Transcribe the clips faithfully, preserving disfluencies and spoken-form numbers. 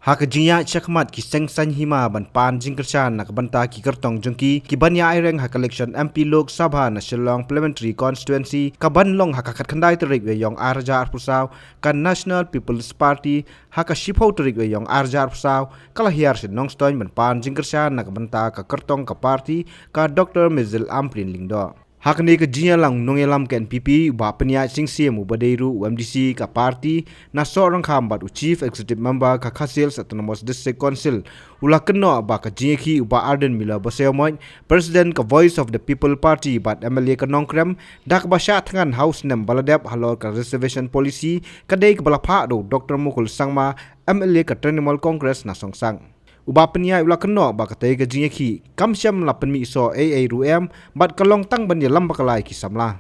Ha ka jingïaid shakhmat ki seng saiñ hima ban pan jingkyrshan na ka bynta ki kyrtong jong ki, ki ban ïa aireng ha ka election M P Lok Sabha na Shillong Parliamentary Constituency, ka ban long ha ka khatkhyndai tarik Wei Ïong ar hajar arphew saw, ka National People's Party, ha ka shiphew tarik Wei Ïong ar hajar arphew saw, ka la hiar sha Nongstoiñ ban pan jingkyrshan na ka bynta ka kyrtong ka party, ka Doctor Mezil Ampareen Lyngdoh. Ha kane ka jingïalang nongïalam ka N P P, u Bah Pynïaid Sing Syiem uba dei ruh u M D C ka party, na Sohryngkham bad u Chief Executive Member ka Khasi Hills Autonomous District Council, u la kynnoh ba ka jingïakhih u Bah Ardent Miller Basaiawmoit, President ka Voice of the People Party bad M L A ka Nongkrem, da kaba shah thngan ha u snem ba la dep halor ka reservation policy, ka dei kaba la phah da u Doctor Mukul Sangma, M L A ka Trinamool Congress na Songsang. U Bah Pynïaid u la kynnoh ba katei ka jingïakhih kam shym la pynmih soh ei ei ruh em, bad ka long tang ban ïalam bakla ïa ki samla.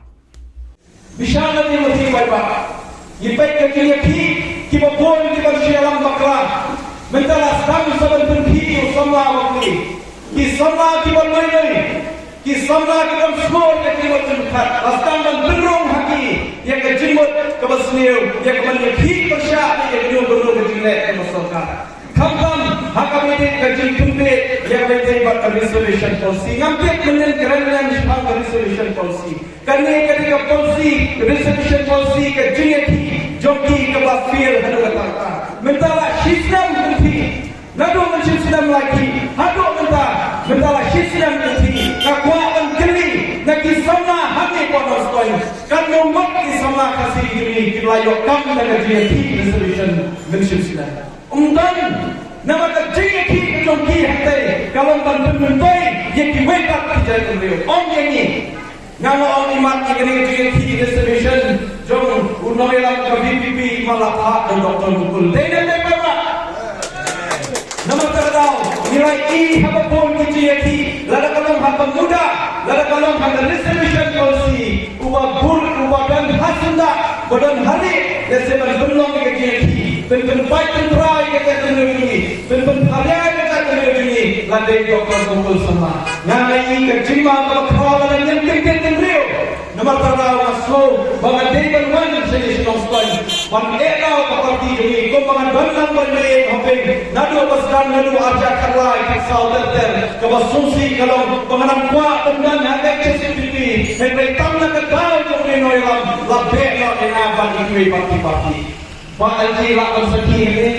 Bishar na ni mesti bai ba. Ngi peit ka jingïakhih kiba bun kiba shu ïalam bakla. Mynta la sdang sa ban pynkhih ïa u samla wa ki. Ki samla kiba lei lei. Ki samla kiba sngewsih ïa ki mut jingkhat. La sdang ban pynrung ha ki ïa ka jingmut kaba sniew, ïa ka ban ïakhih pyrshah ïa ka jingmut ka jingleh kaba sorkar. Khamtam ha kaba ïadei ka jingpynbeit ïa kaba ïadei bad ka reservation policy. Ngam tip mynnin kren lem shaphang ka reservation policy. Kane ka dei ka policy, reservation policy, ka jingïakhih jong ki kaba fair haduh katta katta. Mynta la shisnem kynthih. Naduh mynshisnem la khih haduh mynta, mynta la shisnem kynthih. Nga kwah ban kylli na ki samla hangne hapoh Nongstoiñ, katno ngut ki samla Khasi jong ngi ki la ïoh kam na ka jingïakhih reservation mynshisnem? Ym don. Namar ka jingïakhih ka jong ki hangtei ka long ban pynmyntoi ïa kiwei pat ki jaitbynriew. Ong ïa ngi. Nga nga ong imat ïa kane ka jingïakhih reservation jong u nongïalam ka V P P, imat la phah da u Doctor Mukul. Dei ne ym dei, paidbah? Namar kata ka daw ngi la ïohi ha ba bun ki jingïakhih, lada ka long ha ka MUDA, lada ka long ha ka reservation policy, uba bun, uba don ha syndah, uba don ha rieh, lehse ban pynlong ïa ka jingïakhih, pyn pynbeit pynpra ïa ka jaitbynriew jong ngi, pyn pynpra ïa ka jaitbynriew jong ngi, la dei Doctor Mukul Sangma. Nga nga ïohi ka jingma kaba khraw lada ngan ïeng teng teng teng briew. Namar kata ka daw nga sngew ba nga dei ban wan sha Nongstoiñ ban ïeh daw ka party jong ngi, kumba nga don lang ban ïeh hapdeng naduh ba sdang naduh arhajar khatlai khatsaw ter ter. Kaba sngewsih ka long ba nga nang kwah ban don ha ka H S P P, hynrei tam na ka daw jong u nongïalam la beh noh ïa nga bad kiwei pat ki party. Ba ai ki lah ban sakhi ne?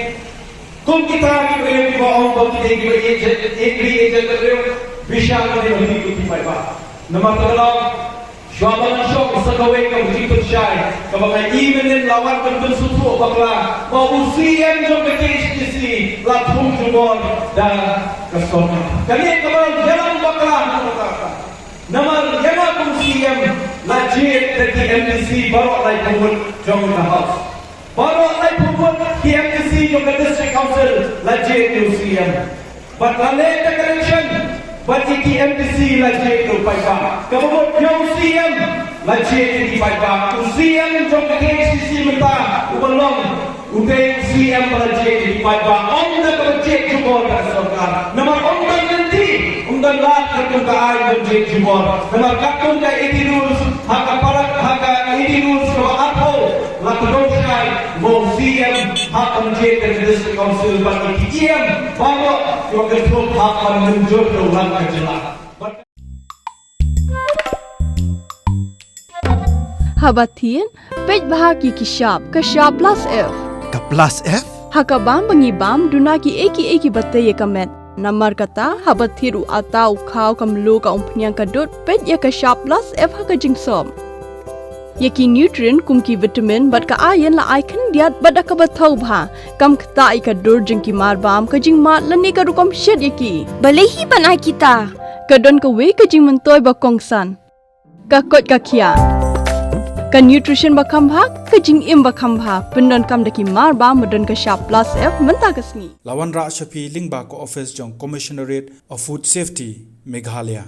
Kum kita ki briew kiba ong ba ki dei kiba ïeit, ïeit, ïeit, ïeit, ïeit, bishar ka dei ba dei ki paidbah. Namar kata ka daw, shuwa ba ngan shong sa kawei ka jingpynshai kaba nga i mynnin, la wan ban pynsngewthuh bakla ba u C M jong ka K H A D C la thung jubor da ka sorkar. Kane kaba ïalam bakla. Namar ïa nga kum C M la jied da ki M D C baroh laiphew ngut jong ka House. Baroh laiphew ngut ki M D C jong ka District Council la jied da u C M. Bad la leit da ka election, bad ïa ki M D C la jied da u paidbah. Kaba mut ïa u C M la jied da ki paidbah. U C M jong ka K H A D C mynta uba long u dei u C M ba la jied da ki paidbah, ym da kaba jied jubor da ka sorkar. Namar ym don lynti, ym don lad katkum ka aiñ ban jied jubor. Namar katkum ka A D rules, ha ka para, ha ka A D rules kaba arphew, la kdew shai ba u C M hap ban jied da ka District Council bad ïa ki E M baroh kiba kynthup hap ban mynjur da u Lat ka jylla. Haba thied, peit bha ïa ki shap, ka shap Plus F. Ka Plus F? Ha ka bam ba ngi bam, duna kiei kiei kiba tei ïa ka met. Namar kata, haba thied u atta, u khaw, ka mluh, ka umphniang, ka dud, peit ïa ka shap Plus F ha ka jingsop. Ïa ki nutrient kum ki vitamin bad ka iron la ai khyndiat bad da kaba thaw bha. Kam ktah ïa ka dur jong ki marbam, ka jingmad lane ka rukom shet ïa ki. Balei hi ban ai kita? Ka don kawei ka jingmyntoi ba kongsan. Ka koit ka khiah. Ka nutrition ba kham bha, ka jingim ba kham bha. Pyndonkam da ki marbam ba don ka shap Plus F mynta ka sngi. La wanrah sha phi lyngba ka office jong Commissionerate of Food Safety, Meghalaya.